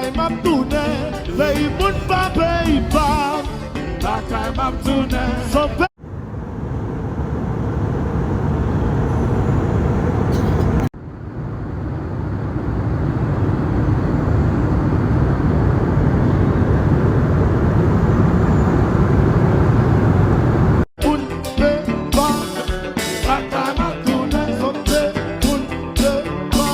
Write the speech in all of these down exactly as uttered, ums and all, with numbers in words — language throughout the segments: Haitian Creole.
M ap tounen, peyi moun pa peyi pa m. Lakay m ap tounen. Son pe- Moun pe pa, lakay m ap tounen. Son pe moun pe pa,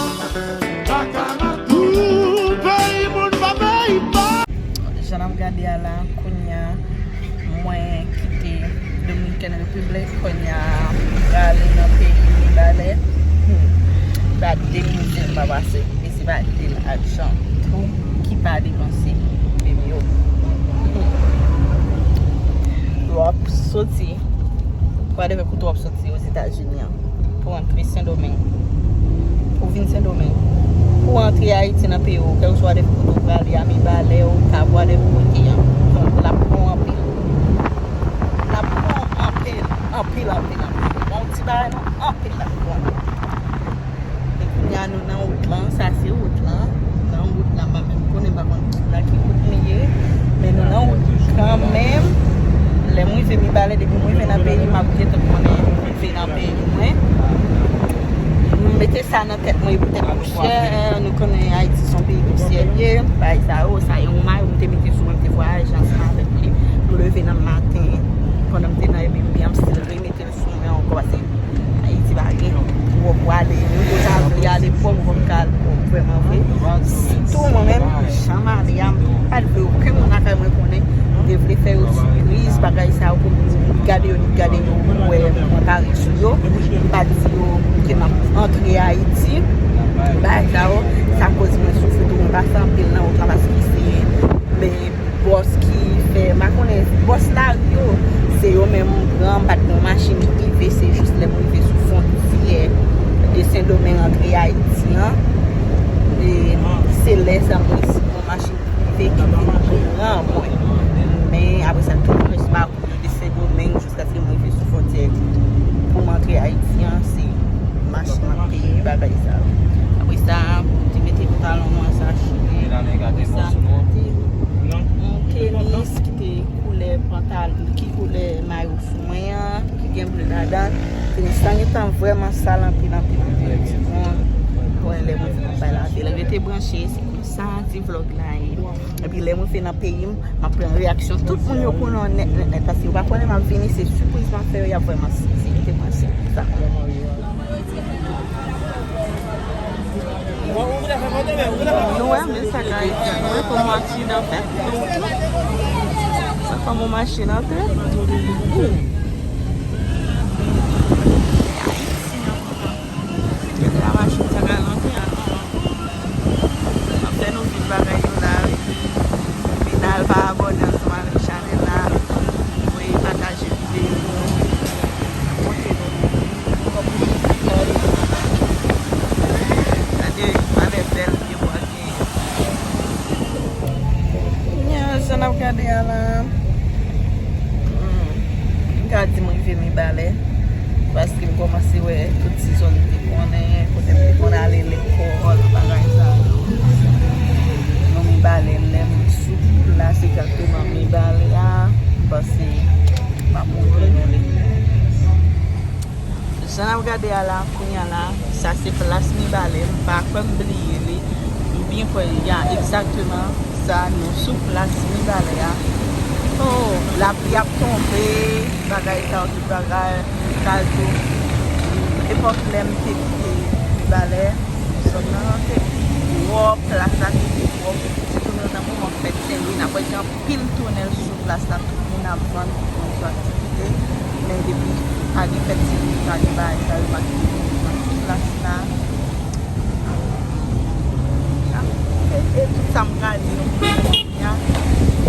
lakay m ap tounen. Peyi moun pa peyi pa. Jan n ap gade a la, kounye a, mwen kite Dominican Republic, kounye a, m prale nan peyi Mibalè. Hmm. Ba de mil m pa pase, e se pa de l ak jan tou ki pa depanse, bebe o. Hmm. W ap soti, whatever kote w ap soti Ozetazini an, pou antre Sendomeng, pou vin Sendomeng, pou antre Ayiti nan peyi w, kèlkeswa whatever kote w prale a, Mibalè, Okap, whatever kote an, l ap bon anpil. L ap bon anpil, anpil, anpil, anpil. Bon, ti bagay non, anpil l ap bon. E kounye a nou nan wout lan, sa se wout lan. Nan wout lan, m pa menm konnen, m pa konn nan ki wout nou ye. Men nou nan wout kanmenm. Lè m rive Mibalè, depi m rive nan peyi m, m ap gentan konnen m rive nan peyi mwen. M mete sa nan tèt mwen, poutèt pousyè. Nou konnen Ayiti se yon peyi pousyè l ye. Bagay sa yo, sa e yon mayo m te mete sou mwen, m te vwayaje ansanm avèk li. M leve nan maten, pandan m te nan Airbnb an, m still remete l sou mwen ankò, paske Ayiti pa gen twòp w ale, menm jan w vle ale pwòp, ou p ap ka al pwòp vrèman vre. Sitou mwen menm, jan m ale a, m pa t vle okenn moun lakay mwen konnen, m te vle fè yo sipriz, bagay sa yo, pou m gade yo, m gade yo, wè mwen pare sou yo, m pa di yo ke m ap antre Ayiti, bagay sa yo, sa koz mwen soufri tou, mwen pase anpil nan wout lan paske se, men, bòs ki fè, m pa konnen, bòs lari yo, se yo menm pran, m pa t gen yon machin ki rive, se jis lè m rive sou fwontyè de Sendomeng antre Ayiti an, e se lè sa m resi yon machin ki rive ki vin pran mwen. Men apre sa, tout rès pakou yo de Sendomeng jiskaske m rive sou fwontyè pou m antre Ayiti an, se machin m ap peye bagay sa yo. Apre sa, m te mete pantalon nwa sa chire. Apre sa, m te yon tenis ki te koulè pantal-, ki koulè mayo sou mwen an, ki gen ble ladan. Tenis lan gentan vrèman sal anpil, anpil, anpil. Bon, bon, lè mwen fin bay lave l, rete branche, se konsa ti vlòg la ye. Epi lè mwen fin nan peyi m, m ap pran reyaksyon tout moun yo konnen nèt, nèt, nèt, paske yo pa konnen m ap vini, se sipriz m ap fè yo, y ap vrèman sezi, rete branche pou sa. Nou wè, men sa k Ayiti a, nou wè kòman aksidan fèt nan wout lan. Sa kòman machin antre. Ayiti an. Gen sa machin sa ka rantre an. Anfen, nou vin bagay yo la, wi. Vin al pa abòne ansanm avèk chanèl la. Voye pataje videyo. Montre nou kòman nou vin bagay. Gade, valè bèl pye bwa. Kounye a, jan n ap gade a la, hmm, m ka di m rive Mibalè, paske m kòmanse wè tout ti zòn m te konnen, kote m te konn ale lekòl, bagay sa yo. Nou Mibalè, lè m sou plas egzakteman Mibalè a, m panse m ap montre nou li. Jan n ap gade a la, kounye a la, sa se plas Mibalè, m pa kwè m bliye li. M byen kwè, ya, egzakteman, sa, nou sou plas Mibalè a. Oh, lapli ap tonbe, bagay sa yo, tout bagay, kal tou. Epòk lè m te kite Mibalè, zòn nan te pi pwòp, plas la te pi pwòp. Sitou nou nan moman fèt Senlwi, n ap wè gen anpil tonèl sou plas la, tout moun ap vann, tout moun sou aktivite. Men depi pa gen fèt Senlwi, pa gen bagay sa yo, pa gen moun nan tout plas la. E, e tout sa m ka di nou, ya,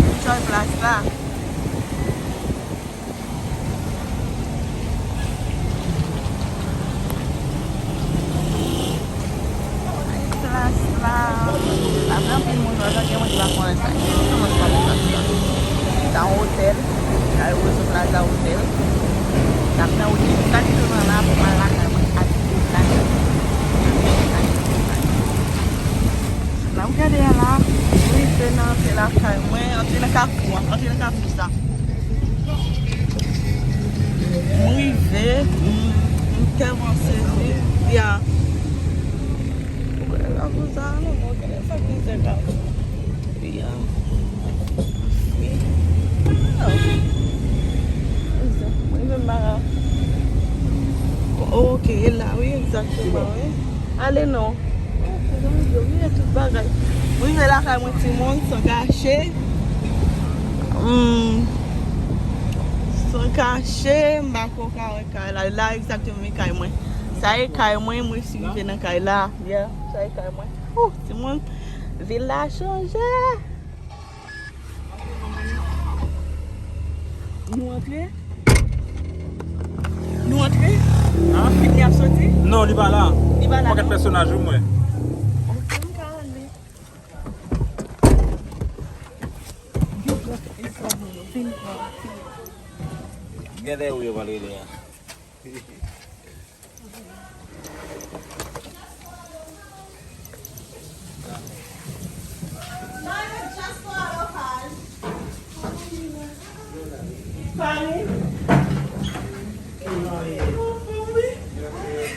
enjoy plas la. Plas la, la gen anpil moun, wè, gen moun ki pa konnen sa. Kòman se plas la? Sa yon otèl, Aeroso Plaza Hotel. N ap nan wout egzakteman la pou m al lakay mwen ak tout bagay. N ap gade a la, wi, Kafou an, antre nan kafou sa. M rive, m, m tèlman sezi. Ya. Ou konnen kafou sa, non, mwen konnen sa ki se kafou. Ya. Wi. Ah. Mwen menm pa ka. Ok, e la, wi, egzakteman, wi. Ale non. Mezanmi, yo vire tout bagay. M rive lakay mwen, timoun, san kache. Hmm. San kache, m pa ko ka wè kay la. La, egzakteman, e kay mwen. Sa e kay mwen, mwen si rive nan kay la. Yeah, sa e kay mwen. Ouh, timoun, vil la chanje. Nou antre? Nou antre? Hein? Britney ap soti? Non, li pa la. Li pa la, non? Pòkèt pèsonaj, wi, mwen. Ok, m ka ale. Gen de ou yo pral rele a.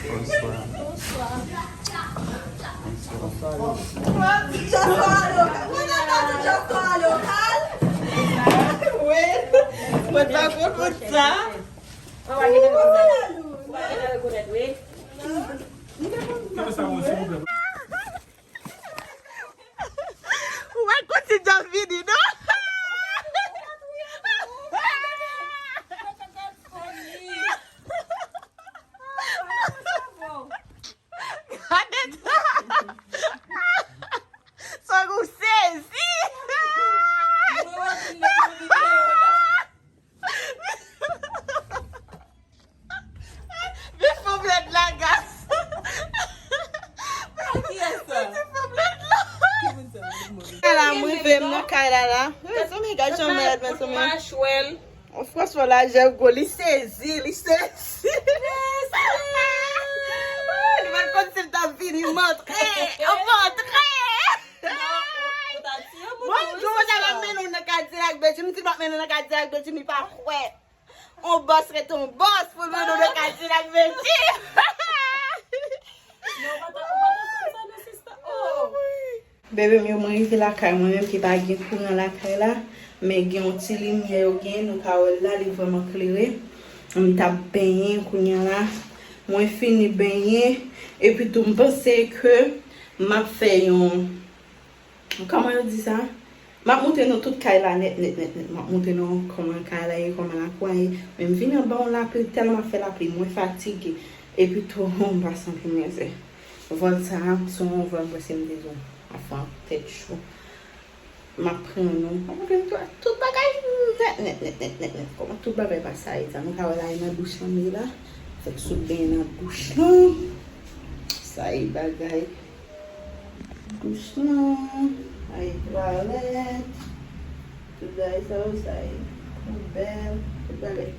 Bonswa. Bonswa. Mwen pa konn sa. Ou pa gentan rekonèt, ou pa gentan rekonèt, wi. Ou pa konn si Jan vini, non? Gade sa. Sa gon sezi. Men fanm lèd la, gas. Men ti fanm lèd la. Ala, m rive, m nan kay la, la. Mezanmi, gad jan m lèd, mezanmi. Franchman, la, Jèv gwo, li sezi, li sezi. Li pa t konn si l t ap vini, m antre, m antre. Bon, jou sa m ap mennen w nan Cadillac, Bedjine. M di l m ap mennen w nan Cadillac, Bedjine, li pa kwè. On bòs rete on bòs pou l mennen w nan Cadillac, Bedjine. Non, ou pa ta, ou pa ta fè sa, non, sista. Oh. Bebe m yo, mwen rive lakay mwen menm ki pa gen kouran lakay la, men gen yon ti limyè yo gen, nou ka wè l la, li vrèman klere. M t ap benyen kounye a la, mwen fini benyen, epi tou m panse ke m ap fè yon, kòman yo di sa? M ap montre nou tout kay la nèt, nèt, nèt, nèt. M ap montre nou kòman kay la ye, kòman lakou a ye. Men m vin anba yon lapli, tèlman ap fè lapli, mwen fatige. Epi tou, m pa santi mwen se. Vòl sa a, se yon vòl mwen se m te di w. Afan, tèt cho. M ap pran nou. M ap montre nou tout, tout bagay nèt, nèt, nèt, nèt, nèt, nèt. Kòman tout bagay pa sa ye sa. Nou ka wè la, e nan douch lan m ye la. Fèk sot benyen nan douch lan. Sa e bagay. Douch lan, ay twalèt, tout bagay sa yo, sa e poubèl, tout bagay.